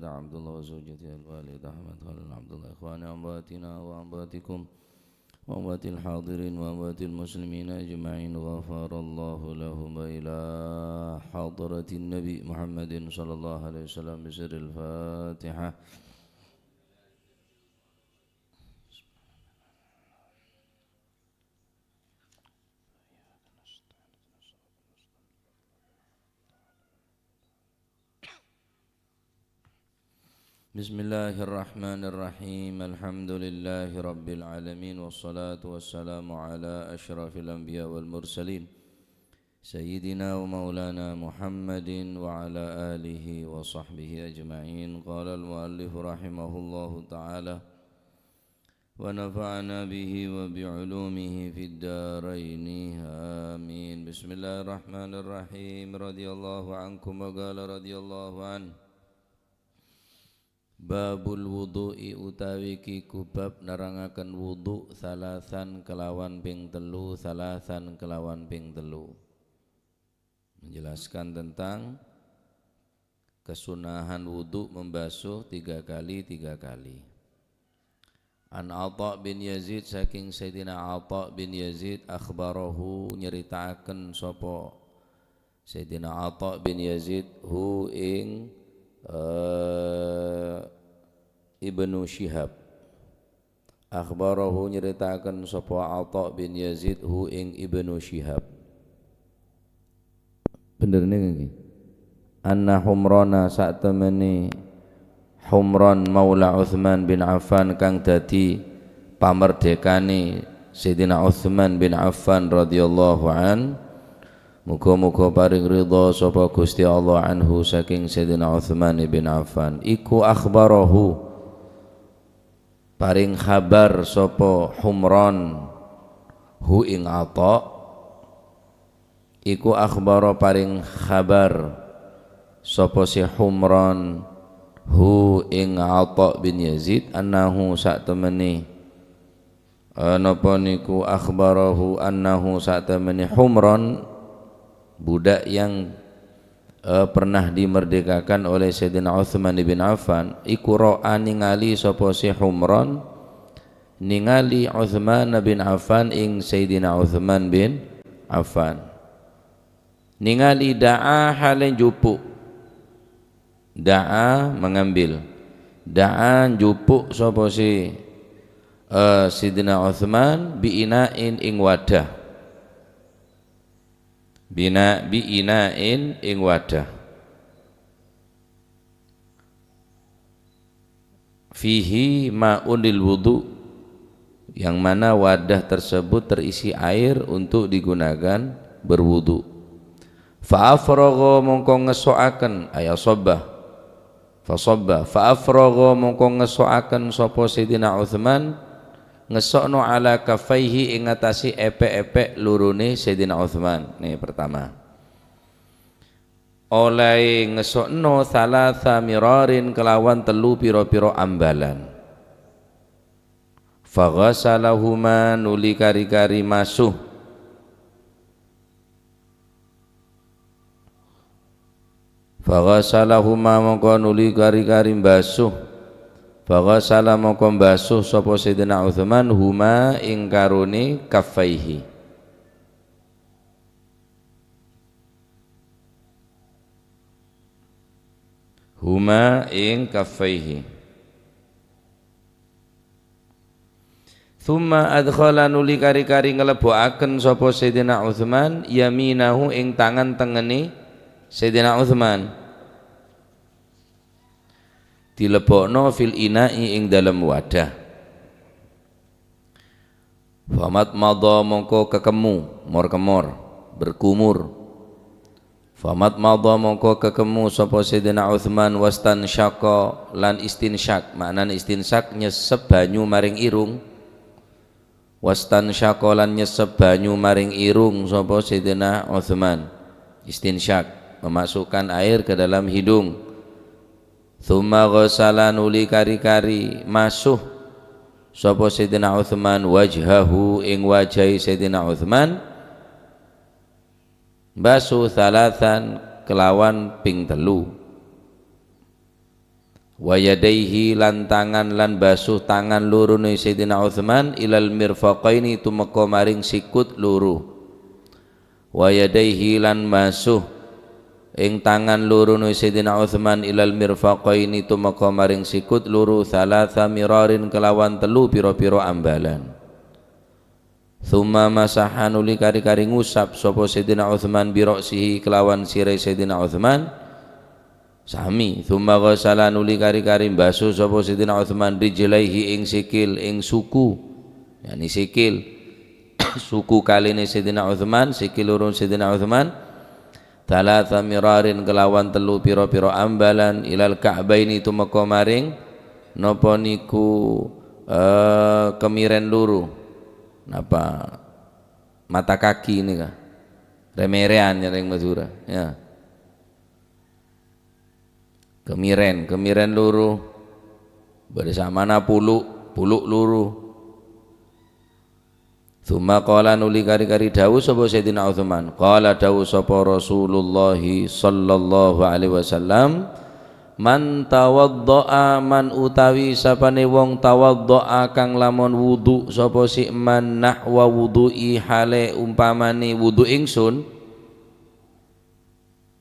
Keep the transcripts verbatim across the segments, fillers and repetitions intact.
عبد الله وزوجته الوالدة أحمد خليل عبد الله، إخواني أمواتنا وأمواتكم وأموات الحاضرين وأموات المسلمين أجمعين، غفر الله لهم، وإلى حضرة النبي محمد صلى الله عليه وسلم بسر الفاتحة. بسم الله الرحمن الرحيم. الحمد لله رب العالمين، والصلاة والسلام على أشرف الأنبياء والمرسلين، سيدنا ومولانا محمد وعلى آله وصحبه أجمعين. قال المؤلف رحمه الله تعالى: ونفعنا به وبعلومه في الدارين. آمين. بسم الله الرحمن الرحيم. رضي الله عنكم، وقال رضي الله عنه: باب الوضوء، utawi iki ku bab nerangaken wudu, salasan kelawan ping telu, salasan kelawan ping telu. Menjelaskan tentang kesunahan wudu membasuh tiga kali, tiga kali. An Atha bin Yazid, saking Sayyidina Atha bin Yazid, akhbarahu, nyeritaaken sapa Sayyidina Atha bin Yazid, hu ing, eh, Ibnu Syihab. Akhbarahu, nyeritaaken sapa Atha bin Yazid, hu ing Ibnu Syihab. Bener ngghi? Anna Humrana, satemene Humran maula Utsman bin Affan kang dadi pamerdekane Sayyidina Utsman bin Affan radhiyallahu an. Muga-muga paring ridha sapa Gusti Allah anhu saking Sayyidina Utsman bin Affan. Iku akhbarahu, paring khabar sapa Humran hu ing Atha. Iku akhbara, paring khabar sapa si Humran hu ing Atha bin Yazid, annahu, satemene, eh, napa niku, akhbarahu annahu, satemene Humran, budak yang, eh, pernah dimerdekakan oleh Sayyidina Utsman bin Affan, iku ra'a, ningali sapa si Humran, ningali Utsman bin Affan, ing Sayyidina Utsman bin Affan. Ningali, da'a, hale njupuk. Da'a, mengambil. Da'a, njupuk sapa si, eh, Sayyidina Utsman, bi ina'in, ing wadah. Bina, bi ina'in, ing wadah. Fihi ma'un lil wudu, yang mana wadah tersebut terisi air untuk digunakan berwudu. Fa afragha, mongko ngesso'aken, ay asabba. Fa sabba. Fa afragha, mongko ngesso'aken sapa Sayyidina Utsman, ngesso'no ala kaffaihi, ing atase epek-epek lorone Sayyidina Utsman. Nih, pertama. Olai ngesso'no thalatha mirarin kelawan tellu pira-pira ambalan. Faghasalahuma, nuli kari-kari masuh. Faghasalahuma, mongko nuli kari-kari mbasuh. Faghasala, mongko mbasuh sapa Sayyidina Utsman, huma, ing karone kaffaihi. Huma ing kaffaihi. Tsumma adkhala, nuli kari-kari nglebbu'aken sapa Sayyidina Utsman, yaminahu, ing tangan tengene Sayyidina Utsman. Dilebokno fil ina'i, ing dalem wadah. Famadmadha, mongko kekemmu, mor-kemor, berkumur. Famadmadha, mongko kekemmu sapa Sayyidina Utsman, wastansyaqa, lan istinsyak. Maknane istinsyak nyesep banyu maring irung. Wastansyaqa, lan nyesep banyu maring irung sapa Sayyidina Utsman. Istinsyak, memasukkan air ke dalam hidung. Tsumma ghasala, nuli kari-kari masuh sapa Sayyidina Utsman, wajhahu, ing wajahe Sayyidina Utsman, basuh thalatsan, kelawan ping tellu. Wa yadaihi lan tangan lan basuh tangan lorone Sayyidina Utsman ilal mirfaqaini tumeka maring sikut loro. Wa yadaihi lan basuh ing tangan lorone Sayyidina Utsman ilal mirfaqaini tumeka maring sikut loro thalatha mirarin kelawan telu pira-pira ambalan. Tsumma masaha nuli kari-kari ngusap sapa Sayyidina Utsman bi ra'sihi kelawan sirae Sayyidina Utsman sami. Tsumma ghasala nuli kari-kari mbaso sapa Sayyidina Utsman rijlaihi ing sikil, ing suku, yakni sikil. Suku kaline Sayyidina Utsman, sikil loro Sayyidina Utsman. Thalatha mirarin kelawan telu pira-pira ambalan ilal ka'baini tumeka maring napa niku, eh, kemiren loro. Napa mata kaki nika? Remerean nyareng Madura, ya. Kemiren, kemiren loro. Barisamana pulu', pulu' loro. Tsumma qala nuli kari-kari dawuh sapa Sayyidina Utsman. Qala dawuh sapa Rasulullah sallallahu alaihi wasallam, "Man tawadda'a man utawi sapane wong tawadda'a kang lamon wudu sapa si man nahwa wudu'i hale umpamane wudu ingsun."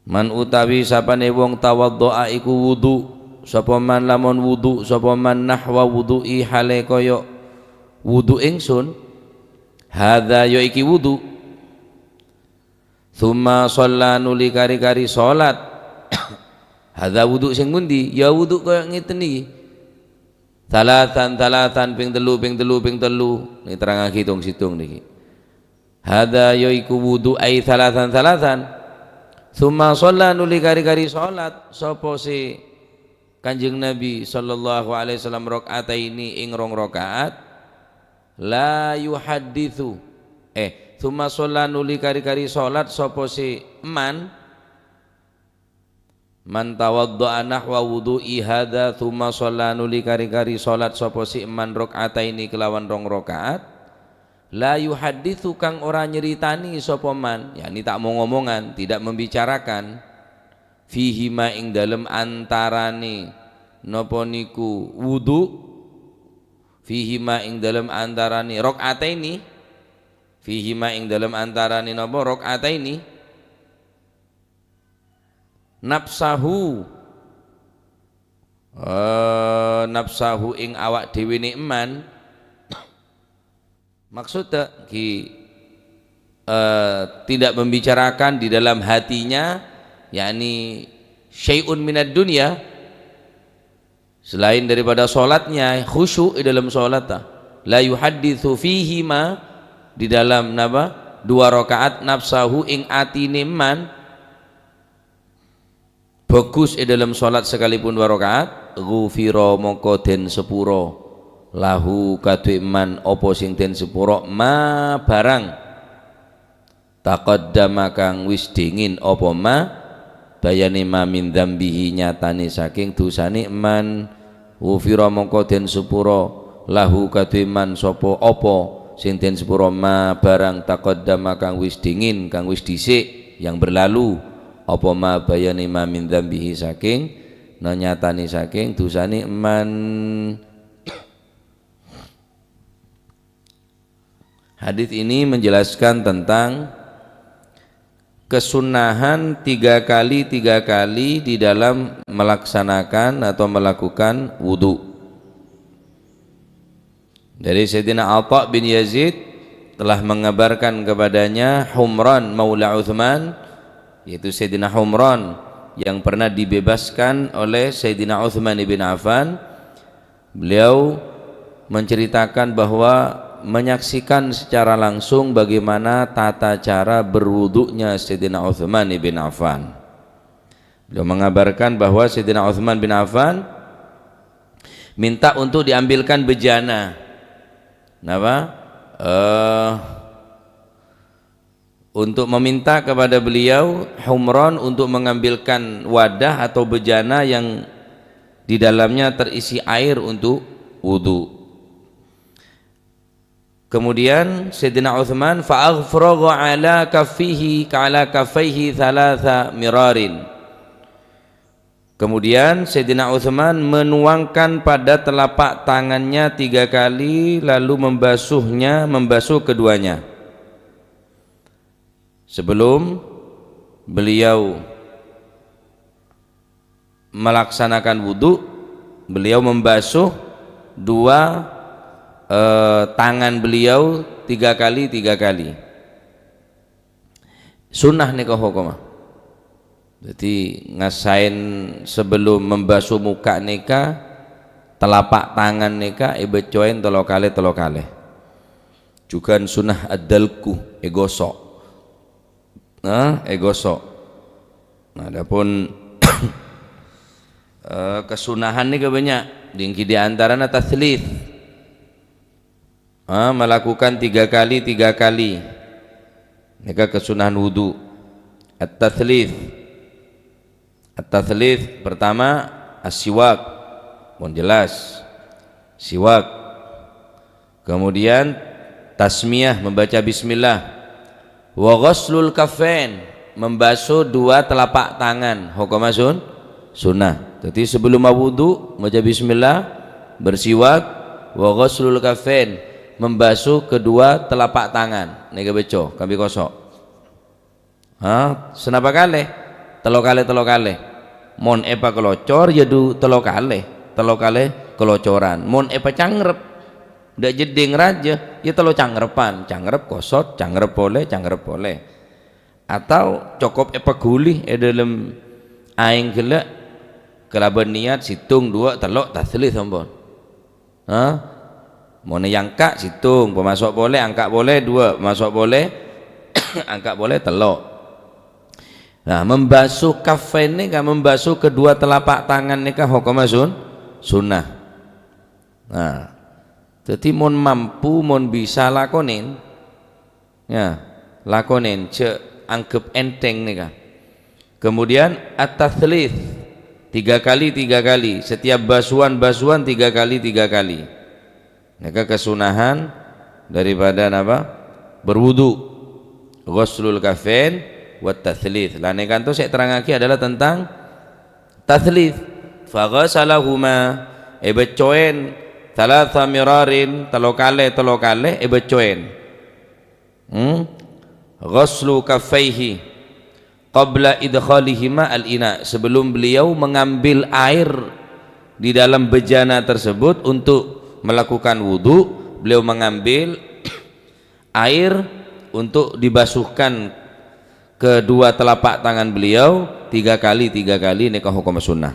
Man utawi sapane wong tawadda'a iku wudu, sapa man lamon wudu, sapa man nahwa wudu'i hale kaya wudu ingsun, hadza ya iki wudu. Tsumma shalla nuli kari-kari salat. Hadza wudu sing pundi? Ya wudu kaya ngeten iki. Thalathan, thalathan, ping telu, ping telu, ping telu. Niki terangagi tong-settong niki. Hadza yaiku wudu ai thalathan, thalathan. Tsumma shalla nuli kari-kari salat sapa si Kanjeng Nabi sallallahu alaihi wasallam rak'ataini ing rong rakaat. La yuhadditsu. Eh, tsumma shalla nuli kari-kari salat sapa si man. Man tawadda'a nahwa wudu'i hadza tsumma shalla nuli kari-kari salat sapa si man rak'ataini kelawan rong rakaat. La yuhadditsu kang ora nyeritani sapa man, yakni tak mong-omongan, tidak membicarakan. Fihima ing dalem antarane napa niku wudu. Fihima ing dalem antarane rak'ataini. Fihima ing dalem antarane napa rak'ataini. Nafsahu. Eh, nafsahu ing awak dhewe nikman. Maksudnya ki, eh, tidak membicarakan di dalam hatinya, yakni syai'un minad dunya, selain daripada sholatnya, khusyuk di dalam sholat, ta. La yuhadditsu fihima, di dalam napa? Dua rakaat nafsahu ing atine man. Bagus e dhalem shalat sakalipun dua rakaat, ghufira mongko den sepuro, lahu kaduwe man apa sing den sepuro, ma barang, taqaddama kang wis dingin apa ma, bayane ma min dzambihi nyatane saking dosane man, ghufira mongko den sepuro, lahu kaduwe man sapa apa sing den sepuro ma barang taqaddama kang wis dingin, kang wis dhisik, yang berlalu. Apa ma bayane ma min dzambihi saking, na nyatane saking dosane man. Hadis ini menjelaskan tentang kesunnahan tiga kali tiga kali di dalam melaksanakan atau melakukan wudu. Dari Sayyidina Atha bin Yazid telah mengabarkan kepadanya Humran Maula Uthman, yaitu Sayyidina Humran yang pernah dibebaskan oleh Sayyidina Uthman ibn Affan. Beliau menceritakan bahwa menyaksikan secara langsung bagaimana tata cara berwudunya Sayyidina Uthman ibn Affan. Beliau mengabarkan bahwa Sayyidina Uthman bin Affan minta untuk diambilkan bejana. Napa? Eh, untuk meminta kepada beliau, Humran, untuk mengambilkan wadah atau bejana yang di dalamnya terisi air untuk wudu. Kemudian Sayyidina Uthman, "Fa afragha ala kaffihi, ala kaffaihi thalatha mirarin." Kemudian Sayyidina Utsman menuangkan pada telapak tangannya tiga kali, lalu membasuhnya, membasuh keduanya. Sebelum beliau melaksanakan wudhu, beliau membasuh dua, eh, tangan beliau tiga kali, tiga kali. Sunnah nèka hokomma. Jadi, ngasaèn sebelum membasuh muka nèka, telapak tangan nèka èbâccowèn tello kalè, tello kalè. Jhughân sunnah ad-dalku, ègosok. Nah, ègosok. Nah, adapun, eh, kasunnahan nèka bânnya', dhingghi di antarana tatslits. Ah, melakukan tiga kali, tiga kali. Nèka kasunnahan wudhu. At-tatslits. At-tatslits pertama, as-siwak. Pon jelas. Siwak. Kemudian, tasmiyah, membaca bismillah. Wa ghuslul kaffain, membasuh dua telapak tangan. Hokomma sun-, sunnah. Jadi, sebelum mawudhu, maca bismillah, bersiwak, wa ghuslul kaffain, membasuh kedua telapak tangan. Nèka bâcco, kabbhi kosok. Ha, sanapa kalè? Tello kalè, tello kalè. Mon èpakalocor, ya du tello kalè. Tello kalè kalocoran. Mon èpacangrep, dâ' jeddhing rajâ, ya tello cangrepan. Cangrep kosot, cangrep polè, cangrep polè. Atau cokop èpaghuli è dâlem aèng ghellâ', kalabân niyat sèttong, duwâ', tello', tatslits sampon. Ha? Mon èangka' sèttong, pamaso' polè, angka' polè, duwâ', pamaso' polè, angka' polè, tello'. Nah, membasuh kaffain nèka, membasuh kedua telapak tangan nèka hokomma sun-, sunnah. Nah, dhâddhi mon mampu, mon bisa lakonè. Ya, lakonè, jhâ' anggep ènthèng nèka. Kemudian at-tatslits, tiga kali, tiga kali. Setiap basuhan-basuhan tiga kali, tiga kali. Nèka kasunnahan daripada napa? Berwudhu. Ghuslul kaffain wat tatslits. Lah, nèka kantos sè èterrangaghi adalah tentang tatslits. Faghasalahuma, èbâccowèn, tsalatsa mirarin, tello kalè, tello kalè, èbâccowèn. Hmm? Ghaslu kaffaihi qabla idkhalihima al-ina. Sebelum beliau mengambil air di dalam bejana tersebut untuk melakukan wudhu, beliau mengambil air untuk dibasuhkan kedua telapak tangan beliau tiga kali, tiga kali, nèka hokomma sunnah.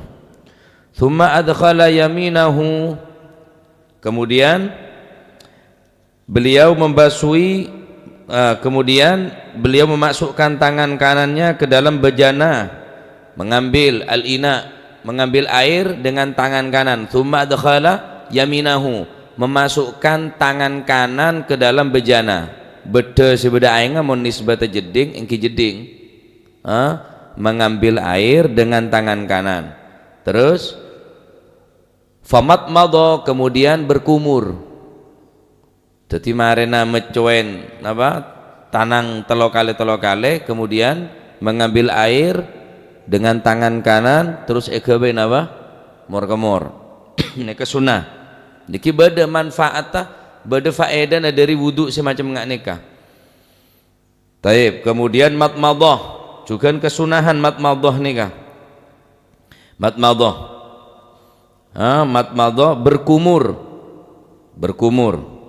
Tsumma adkhala yaminahu, kemudian beliau membasuhi, eh, kemudian beliau memasukkan tangan kanannya ke dalam bejana, mengambil al-ina, mengambil air dengan tangan kanan. Tsumma adkhala yaminahu, memasukkan tangan kanan ke dalam bejana. Bâddhâ sè bâdâ aèngnga mon nisbata jeddhing, èngghi jeddhing. Ha? Mengambil air dengan tangan kanan. Terus, famadmadha, kemudian berkumur. Dhâddhi marèna mèccowèn, napa, tanang tello kalè, tello kalè, kemudian mengambil air dengan tangan kanan, terus èghâbây, napa, mor-kemor. Nèka sunnah. Nèkè bâdâ manfaatta, bâdâ faèdana dâri wudhu sè macem nga' nèka. Taib, kemudian madmadhah, jhughân kasunnahan madmadhah nèka. Madmadhah. Ha, madmadhah, berkumur. Berkumur.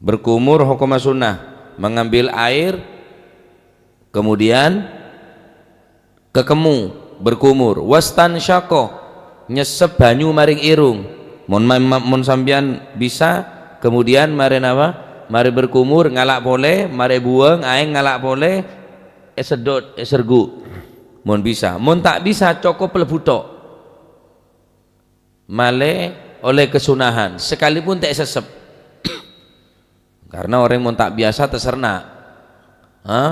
Berkumur hokomma sunnah. Mengambil air, kemudian kekemmu, berkumur. Wastansyaqa, nyessep banyu maring irung. Mon ma-, ma-, mon sampèyan bisa, kemudian marè napa? Marè berkumur, ngala' polè, marè buwâng, aèng ngala' polè, èseddhot, èsergu'. Mon bisa. Mon ta' bisa, cokop lebbhu tok. Malè ollè kasunnahan, sakalèpon ta' èsessep. Karena orèng mon ta' biyasa taserna'. Ha?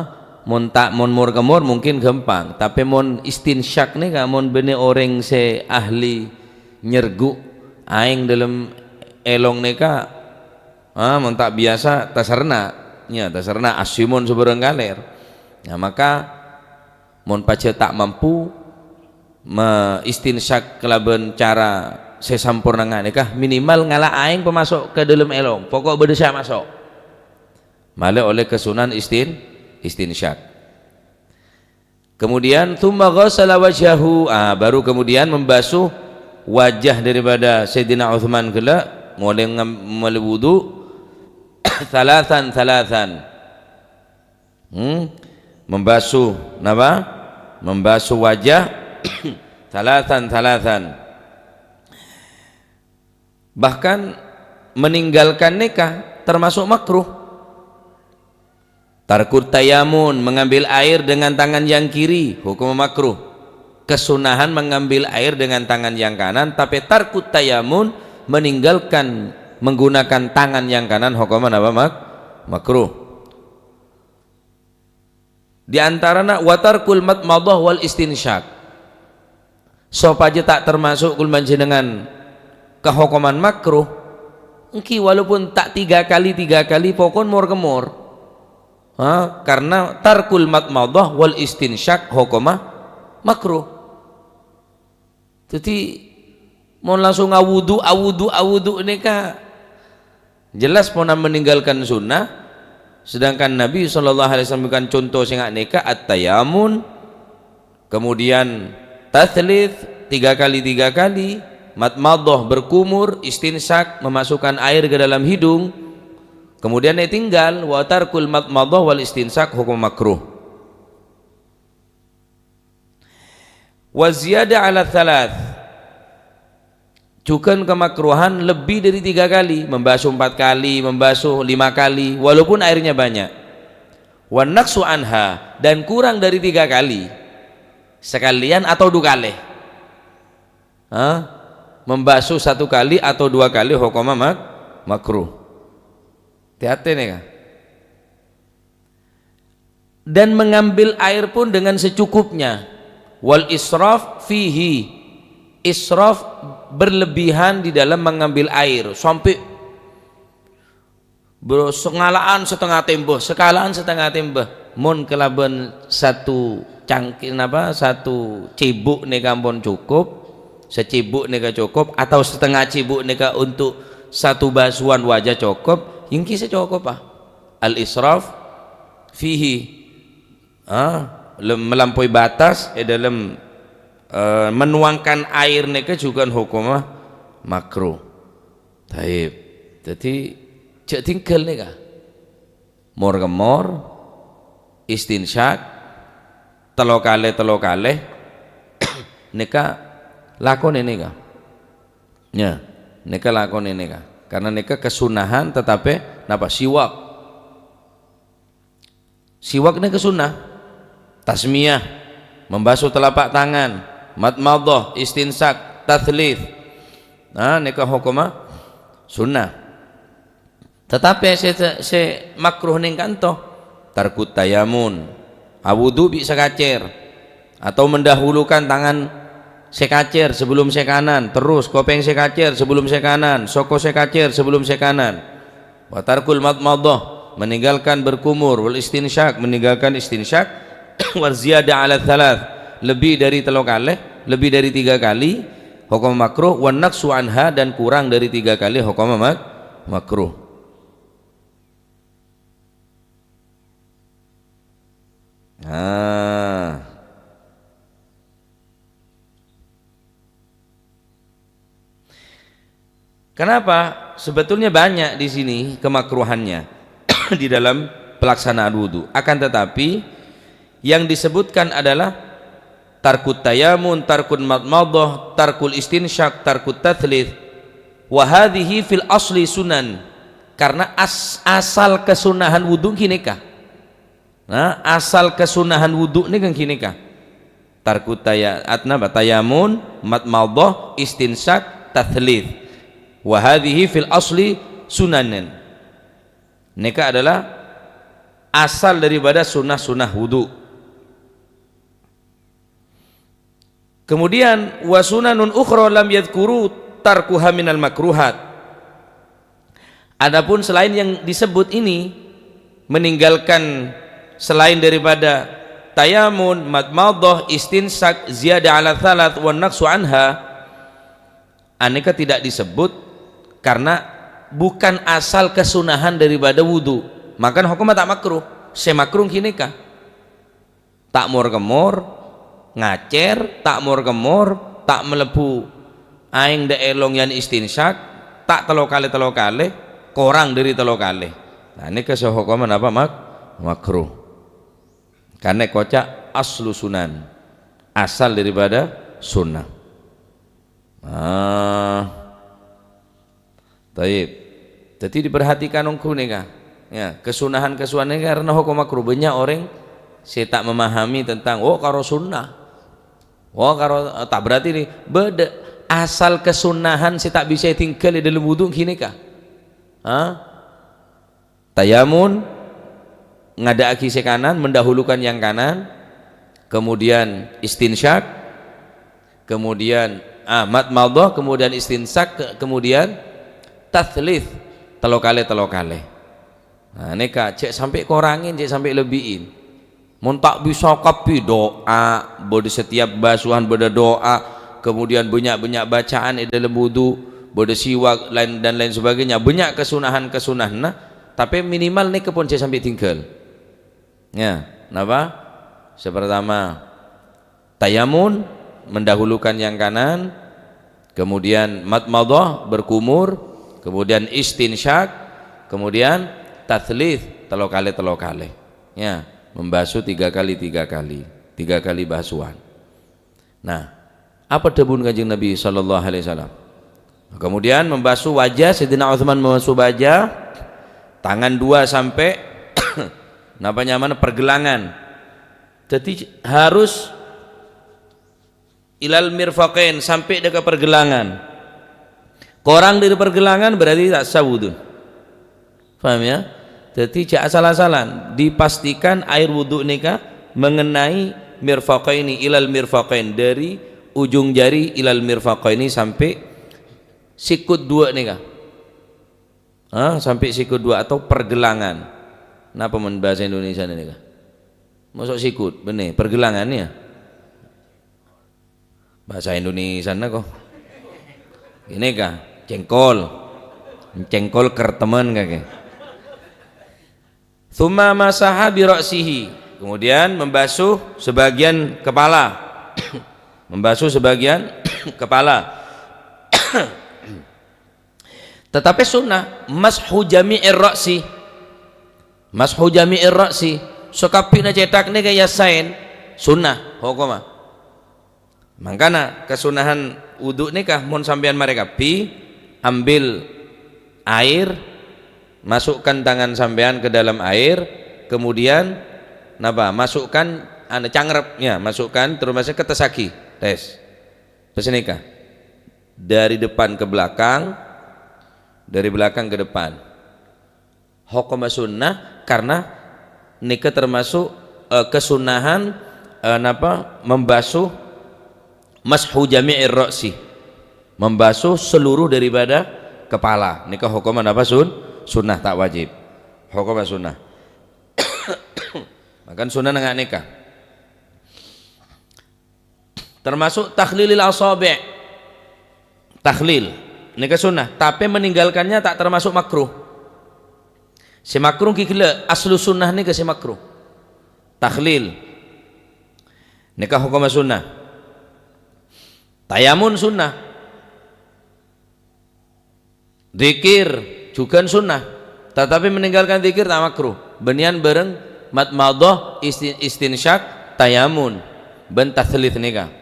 Mon ta', mon mor-kemor mungkin ghâmpang, tapè mon istinsyak nèka mon bânnè orèng sè ahli nyergu' aèng dâlem èlong nèka, ha, mon ta' biyasa taserna'. Nya, tasarrèna asèmon sabârâng kalèr. Nah, maka mon pajhât ta' mampu me-, istinsyak kalabân cara sè samporna nga-, nèka, minimal ngala' aèng pamaso' ka dâlem èlong. Poko' bâdâ sè maso'. Malè ollè kasunnahan istin-, istinsyak. Kemudian, "Tsumma ghassala wajhahu." Ah, baru kemudian membasuh wajah daripada Sayyidina Utsman ghellâ', molaè ngam-, molaè wudu, thalatsan, thalatsan. Hmm? Membasuh, napa? Membasuh wajah, thalatsan, thalatsan. Bahkan meninggalkan nèka termasuk makruh. Tarkut tayamun, mengambil air dengan tangan yang kiri, hukum makruh. Kesunahan mengambil air dengan tangan yang kanan, tapi tarkut tayamun, meninggalkan menggunakan tangan yang kanan, hukum apa? Mak-, makruh. Di antarana wa tarkul madmadah wal istinsyak. Sopajâ ta' termasuk kaulâ panjhennengan ka hokoman makruh, èngghi walaupun ta' tiga kali, tiga kali, pokon mor-kemor. Ha, karena tarkul madmadah wal istinsyak hokoma makruh. Dhâddhi, mon langsung awudu, awudu, awudu nèka jelas pona meninggalkan sunnah, sedangkan Nabi sallallahu alaihi wasallam memberikan contoh sè nga-, nèka at-tayamun, kemudian tatslits tiga kali tiga kali, madmadah berkumur, istinsyak memasukkan air ke dalam hidung, kemudian ètinggal, wa tarkul madmadah wal istinsyak hukum makruh. Wa ziyada ala tsalats. Jhughân kamakruhan lebih dari tiga kali, membasuh empat kali, membasuh lima kali, walaupun airnya banyak. Wan naqsu anha, dan kurang dari tiga kali. Sekalian atau dua kali. Hah? Membasuh satu kali atau dua kali hokoma mak-, makruh. Hati-hati nèka. Dan mengambil air pun dengan secukupnya. Wal israf fihi. Israf berlebihan di dalam mengambil air. Sampai bro, sengala'an setengah tembeh, sekala'an setengah tembeh. Mon kalabân satu cangkir, napa, satu cibuk nèka ampon cukup, sacibuk nèka cukup, atau setengah cibuk nèka untuk satu basuhan wajah cukup, èngghi sè cukup, ah. Al-israf fihi. Ah, lem-, melampaui batas è dalam, eh, menuangkan air nèka jhughân hokoma makruh. Taib. Dhâddhi, jhâ' tinggal nèka. Mor-kemor, istinsyak, tello kalè, tello kalè, nèka lakonè nèka. Ya, nèka lakonè nèka. Karena nèka kesunahan, tetapi napa? Siwak. Siwak nèka sunnah. Tasmiyah, membasuh telapak tangan, madmadah, istinsak, tatslits. Nah, nèka hokoma sunnah. Tetapi sè, sè makruh nèng kanto, tarkut tayamun, awudu bi' sè kacèr, atau mendahulukan tangan sè kacèr sebelum sè kanan, terus kopèng sè kacèr sebelum sè kanan, soko sè kacèr sebelum sè kanan. Wa tarkul madmadah, meninggalkan berkumur, wal istinsyak, meninggalkan istinsyak, wa ziyada ala tsalats, lebih dari tello kalè, lebih dari tiga kali, hukum makruh, wan naqsu anha, dan kurang dari tiga kali, hukum mak-, makruh. Nah. Kenapa? Sebetulnya banyak di sini kemakruhannya di dalam pelaksanaan wudu. Akan tetapi, yang disebutkan adalah tarkut tayamun, tarkun madmadah, tarkul istinsyak, tarkut tatslits. Wa hadhihi fil asli sunan. Karena as-, asal kesunahan wudu ghânèka. Nah, asal kesunahan wudu nèka ghânèka. Tarkut taya-, at-, napa? Tayamun, madmadah, istinsak, tatslits. Wa hadhihi fil asli sunanan. Nèka adalah asal daripada sunnah-sunnah wudu. Kemudian, wa sunanun ukhra lam yadzkuru tarkuha minal makruhat. Adapun selain yang disebut ini, meninggalkan selain daripada tayamun, madmadah, istinsak, ziyadah ala thalath, wan naqsu anha, aneka tidak disebut karena bukan asal kesunahan daripada wudu. Maka hukumnya tak makruh. Sè makruh ghânèka. Ta' mor-kemmor, ngacèr, ta' mor-kemmor, ta' malebbhu aèng dâ' è longngèyan istinsak, ta' tello kalè, tello kalè, korang dâri tello kalè. Nah, nèka sè hokomma napa, mak-, makruh. Karna èkoca' aslu sunan, asal daripada sunnah. Ah. Taib. Dhâddhi diperhatikan ongghu nèka. Ya, kesunahan-kesunahan nèka karena hukum makruh. Bânnya' orèng sè ta' memahami tentang, "Oh, karo sunnah. Oh, karo," eh, ta' berarti nè-, bâdâ asal kesunahan sè ta' bisa ètinggal è dâlem wudu ghânèka. Hah? Tayamun, ngadâ'aghi sè kanan, mendahulukan yang kanan, kemudian istinsyak, kemudian, ah, madmadah, kemudian istinsyak, ke-, kemudian tatslits, tello kalè, tello kalè. Nah, nèka, cè' sampè' korangè, cè' sampè' lebbi'è. Mon ta' bisa kabbhi, du'a, bâdâ setiap basuhan bâdâ du'a, kemudian bânnya'-bânnya' bacaan è dâlem wudu, bâdâ siwak, lain, dan lain sebagainya. Bânnya' kesunahan-kesunahanna, tapè minimal nèka pon jhâ' sampè' tinggal. Ya, napa? Sè pertama, tayamun, mendahulukan yang kanan, kemudian madmadah, berkumur, kemudian istinsyak, kemudian tatslits, tello kalè, tello kalè. Ya, membasuh tiga kali, tiga kali. Tiga kali basuhan. Nah, apa dhâbuna Kanjeng Nabi sallallahu alaihi wasallam? Kemudian membasuh wajah, Sayyidina Utsman membasuh wajah, tangan dua sampè', napa nyamana, pergelangan. Dhâddhi harus ilal mirfaqain, sampè' dâ' ka pergelangan. Korang dâri pergelangan berarti ta' sah wudu. Paham ya? Dhâddhi jhâ' asal-asalan. Dipastikan air wudu nèka mengenai mirfaqaini, ilal mirfaqain. Dâri ujung jari ilal mirfaqaini sampè' sikut duwâ' nèka. Hah? Sampè' sikut duwâ' atau pergelangan. Napa mon bhâsa Indonesiana nèka? Mosok sikut, bânnè, pergelangan ya. Bhâsa Indonesiana kok. Ghânèka, cèngkol. Cèngkol kertemen kakè. Tsumma masaha bi ra'sihi. Kemudian membasuh sebagian kepala. Membasuh sebagian kepala. Tetapi sunnah, mashu jami'ir ra'si. Mashu jami'ir ra'si. Sakabbhina cèthak nèka èyasaèn. Sunnah, hokomma. Mangkana, kasunnahan wudu nèka, mon sampèyan marè kabbhi, ambil air, masukkan tangan sampèyan ke dalam air, kemudian, napa? Masukkan, anu, cangrep, ya, masukkan, terus masuk ke tes lagi. Tes. Tes nèka. Dari depan ke belakang, dari belakang ke depan. Hokomma sunnah karena nèka termasuk, eh, kesunnahan, eh, napa, membasuh mashu jami'ir ra'si, membasuh seluruh daripada kepala. Nèka hokomma napa, sun-, sunnah, ta' wajib. Hokomma sunnah. Maka sunnah nèka. Termasuk takhlilil asabi'. Takhlil. Nèka sunnah, tapè meninggalkannya tak termasuk makruh. Sè makruh ghi ghellâ', aslu sunnah nèka sè makruh. Takhlil. Nèka hokomma sunnah. Tayamun sunnah. Dzikir jhughân sunnah, tatapi meninggalkan dzikir ta' makruh. Bânnèyan bhâreng madmadah, isti-, istinsyak, tayamun, bân tatslits nèka.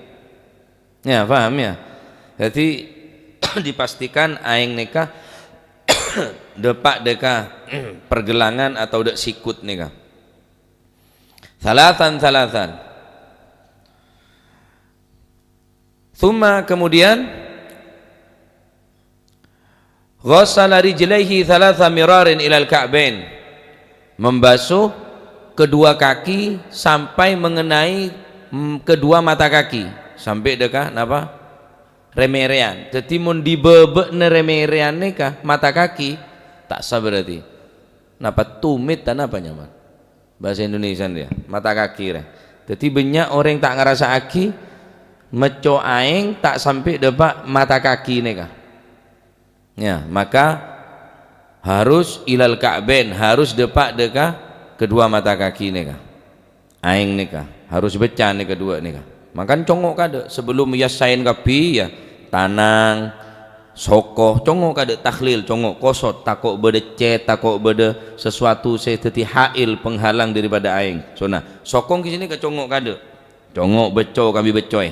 Ya, paham ya? Jadi, dipastikan aèng nèka dâpa' dâ' ka pergelangan atau dâ' sikut nèka. Thalatsan, thalatsan. Tsumma, kemudian, ghassala rijlaihi tsalatsa mirarin ilal ka'bain. Membasuh kedua kaki sampai mengenai, mm, kedua mata kaki. Sampè' dâ' ka, napa? Rè-mèrèyan. Dhâddhi, mon è bâbâna rè-mèrèyan nèka, mata kaki, ta' sah berarti. Napa tumit ta' napa nyaman? Bahasa Indonesiana rèya, mata kaki rè. Dhâddhi bânnya' orèng ta' ngarasa'aghi mècco aèng ta' sampè' dâpa' mata kaki nèka. Ya, maka harus ilal ka'bain, harus dâpa' dâ' ka kedua mata kaki nèka. Aèng nèka harus bâcca'an nèka duwâ' nèka. Mangkana congngo' kaadâ', sabellunna yassaèn kabbhi ya, tanang, soko, congngo' kaadâ', tahlil, congngo', kosot, tako' bâdâ cèt, tako' bâdâ sesuatu sè dhâddhi hail, penghalang daripada aèng. Sona, soko ghi' sènè ka congngo' kaadâ'. Congngo' bâcco kabbhi bâccoè.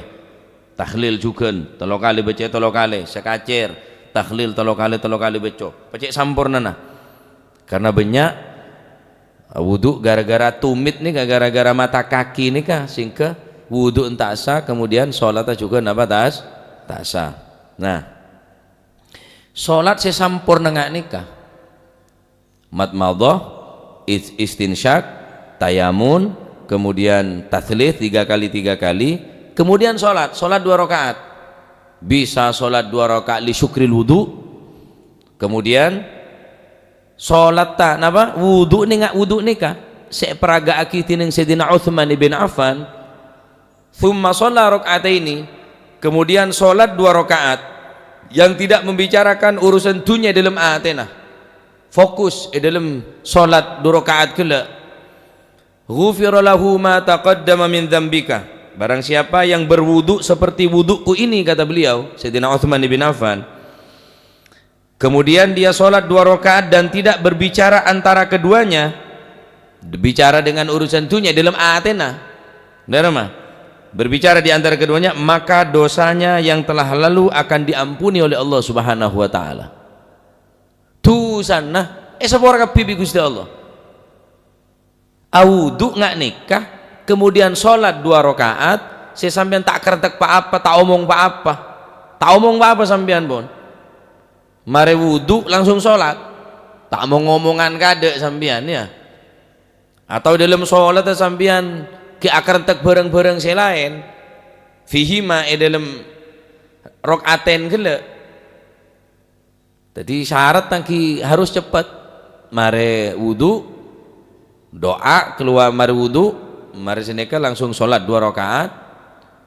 Tahlil jhughân, tello kalè bâcca'è tello kalè, sakacèr, tahlil tello kalè, tello kalè bâcco. Pècè' sampornana. Karena bânnya' wudu gara-gara tumit nèka, gara-gara mata kaki nèka, sehingga wudu ta' sah, kemudian sholat jhughân napa ta' s-, ta' sah. Nah, sholat sè samporna nga' nèka, madmadah, is-, istinsyak, tayamun, kemudian taslits tiga kali, tiga kali, kemudian sholat, sholat dua rakaat. Bisa sholat dua rakaat li syukril wudu, kemudian sholatta, napa? Wudu nènga-, wudu nèka sè èparaga'aghi dhinèng Sayyidina Utsman bin Affan. Tsumma shalla rak'ataini, kemudian sholat dua rakaat yang tidak membicarakan urusan dunya è dâlem atèna. Fokus è dâlem sholat dua rakaat ghellâ'. Ghufira lahu ma taqaddama min dzambika. Barang siapa yang berwudu seperti wuduku ini, kata beliau, Sayyidina Utsman bin Affan, kemudian dia sholat dua rakaat dan tidak berbicara antara keduanya, bicara dengan urusan dunya è dâlem atèna, dâremma, berbicara di antara keduanya, maka dosanya yang telah lalu akan diampuni oleh Allah Subhanahu wa Ta'ala. Dhusana èsapora kabbhi bi' Ghustè Allah. Awudu nga' nèka, kemudian sholat dua rakaat, sè sampèyan ta' karentek pa-apa, ta' omong pa-apa. Ta' omong pa-apa sampèyan, pon. Marè wudu langsung sholat. Ta' mong-omongan kaadâ' sampèyan, ya. Atau dâlem sholat sampèyan ghi' akarentek bhârâng-bhârâng sè laèn. Fihima è dâlem rak'atayn ghellâ'. Dhâddhi, syarat tangghi harus ceppet. Marè wudu, do'a kalowar marè wudu, marè sanèka langsung sholat dua rakaat.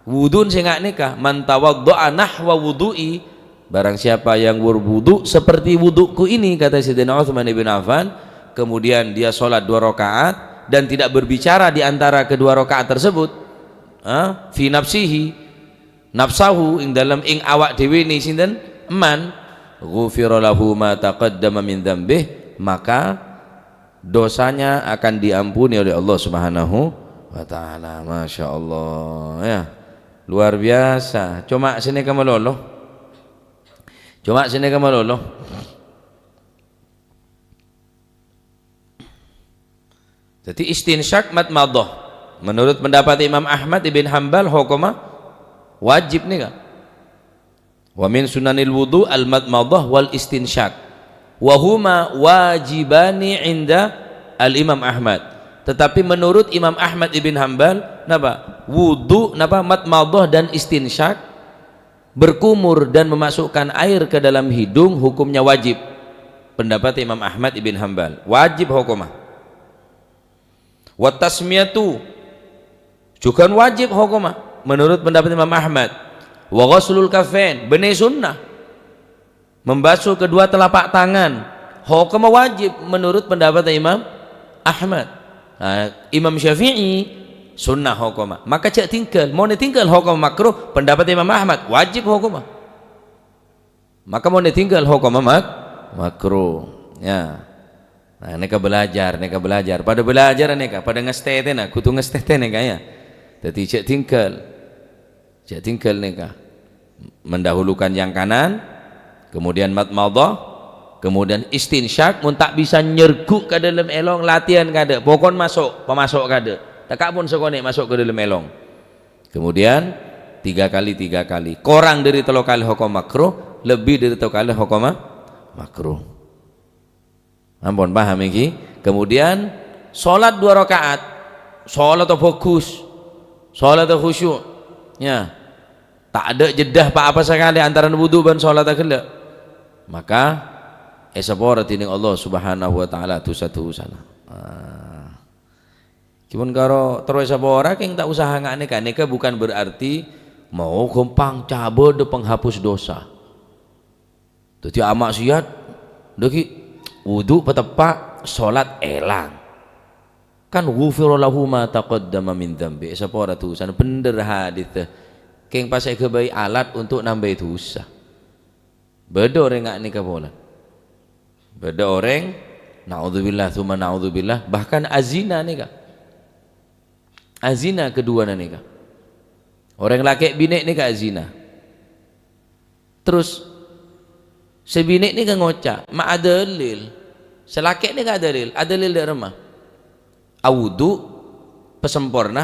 Wudun sè nga' nèka, "Man tawadda'a nahwa wudu'i," barang siapa yang berwudu seperti wuduku ini, kata Sayyidina Utsman ibn Affan, kemudian dia sholat dua rakaat dan tidak berbicara di antara kedua rakaat tersebut, ha, fi nafsihi, nafsahu, ing dalem, ing awak dhewe ne sinten? Eman. Ghufira lahu ma taqaddama min dzambih, maka dosanya akan diampuni oleh Allah Subhanahu wa Ta'ala. Masya Allah, ya. Luar biasa. Coma sini kamu lolo. Coma sini kamu lolo. Jadi, istinsyak madmadah. Menurut pendapat Imam Ahmad ibn Hambal, hukuma wajib nèka. Wa min sunanil wudu al madmadah wal istinsyak. Wa huma wajibani inda al Imam Ahmad. Tetapi menurut Imam Ahmad ibn Hambal, napa? Wudu, napa? Madmadah dan istinsyak, berkumur dan memasukkan air ke dalam hidung hukumnya wajib. Pendapat Imam Ahmad ibn Hambal, wajib hukuma. Wa tasmiyatu, jughân wajib hukuma, menurut pendapat Imam Ahmad. Wa ghuslul kaffain, bânnè sunnah. Membasuh kedua telapak tangan, hukuma wajib menurut pendapat Imam Ahmad. Nah, Imam Syafi'i, sunnah hukuma. Maka jhâ' tinggal. Mon ètinggal hukuma makruh, pendapat Imam Ahmad, wajib hukuma. Maka mon ètinggal hukuma mak-, makruh. Ya. Nah, nèka belajar, nèka belajar. Padâ belajar nèka, padâ ngastetèna, kodhu ngastetè nèka, ya. Dhâddhi jhâ' tinggal. Jhâ' tinggal nèka. Mendahulukan yang kanan, kemudian madmadah, kemudian istinsyak, mon ta' bisa nyergu' ka dâlem èlong, latihan kaadâ', pokon maso', pamaso' kaadâ'. Tèka pon sakonè' maso' ka dâlem èlong. Kemudian tiga kali, tiga kali. Korang dâri tello kali hukuma makruh, lebbi dâri tello kali hukuma makruh. Ampon paham iki? Kemudian sholat dua rakaat, sholat bhâghus, sholat khusyuk, ya. Ta' adâ' jeddhâ pa-apa sakalè antarana wudu bân sholat ghellâ'. Maka èsapora dhinèng Allah Subhanahu wa Ta'ala dhusa-dhusana. Ah. Cuman karo terro èsapora, kèng ta' usaha nga' nèka. Nèka bukan berarti mau ghâmpang cabâ dâ penghapus dosa. Dhâddhi amaksiat, dhâggi' wudu pateppa', solat èlang. Kan ghufira lahu ma taqaddama min dzambi, èsapora dhusana. Bhender hadis, kèng pas èghâbây alat untuk nambâi dhusa. Bâdâ orèng nga' nèka polè. Bâdâ orèng, naudzubillah, tsumma naudzubillah, bahkan azina nèka. Azina keduwâna nèka. Orèng lakè' binè' nèka azina. Terros, sè binè' nèka ngoca', ma' adâlil. Sè lakè' nèka adâlil, adâlil dâ' remma? Awudu, pasemporna,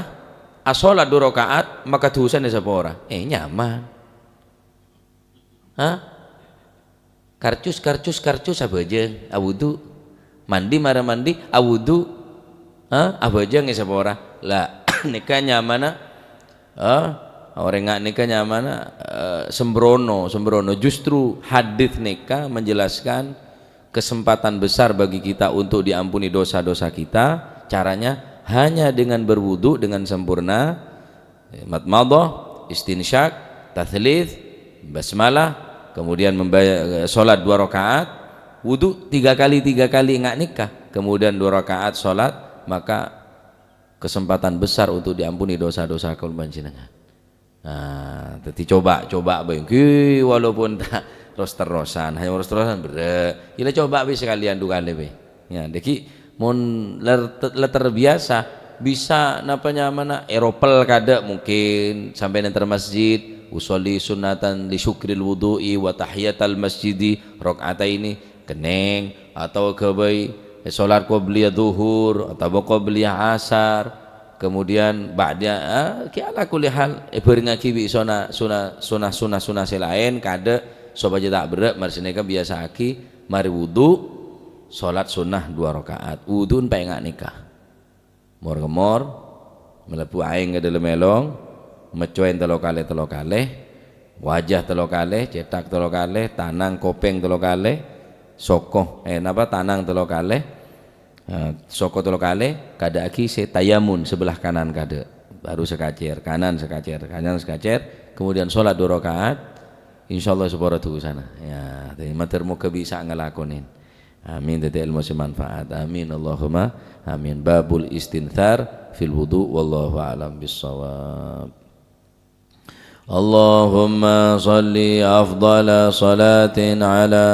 asolat du raka'at, maka dhusana sapora. Eh, nyaman. Hah? Karcus, karcus, karcus, abhâjâng, awudu. Mandi, mara mandi, awudu. Hah? Abhâjâng, èsapora. La, nèka nyamana, hah? Orèng nga' nèka nyamana, eh, sembrono, sembrono. Justru hadis nèka menjelaskan kesempatan besar bagi kita untuk diampuni dosa-dosa kita. Caranya hanya dengan berwudu dengan sempurna, madmadah, istinsyak, tatslits, basmalah, kemudian membayar, eh, sholat dua rakaat, wudu tiga kali, tiga kali nga' nèka, kemudian dua rakaat sholat, maka kesempatan besar untuk diampuni dosa-dosa kaulâ panjhennengngan. Nah, dhâddhi coba, coba bhâi. Ghi, walaupun ta' ros-terrosan, hanya ros-terrosan berrâ'. Iyâ la coba bhâi sakalèyan du kalè bhâi. Ya, dhâggi' mon ler-, la terbiasa, bisa napa nyamana, èropel kadâ' mungkin sampè' nènter masjid, usolli sunnatan li syukril wudu'i wa tahiyatal masjidi rak'ataini, kennèng, atau ghâbây sholat qobliyah dhuhur, atau qobliyah asar, kemudian ba'da, ah, ki ala kulli hal, èbhârengngaghi bi' sona-, sona-, sona-, sona-, sona sè laèn kadâ', sopajâ ta' berrâ', marè sanèka biyasa'aghi, marè wudu, sholat sunnah dua rakaat. Wudu pènga' nèka. Mor-kemor, malebbhu aèng ka dâlem èlong, mèccoèn tello kalè, tello kalè, wajah tello kalè, cèthak tello kalè, tanang, kopèng tello kalè, soko, eh, napa, tanang tello kalè, eh, soko tello kalè, kadâ'aghi sè tayamun sebelah kanan kadâ', baru sakacèr, kanan sakacèr, kanan sakacèr, kemudian sholat dua rakaat, insyaallah sapora dhusana. Ya, dhâddhi mator moghâ bisa ngalakonè. Amin, dhâddhi èlmo sè manfaat. Amin, Allahumma amin. Babul istinthar fil wudu, wallahu a'lam bissawab. Allahumma shalli afdhala shalatin ala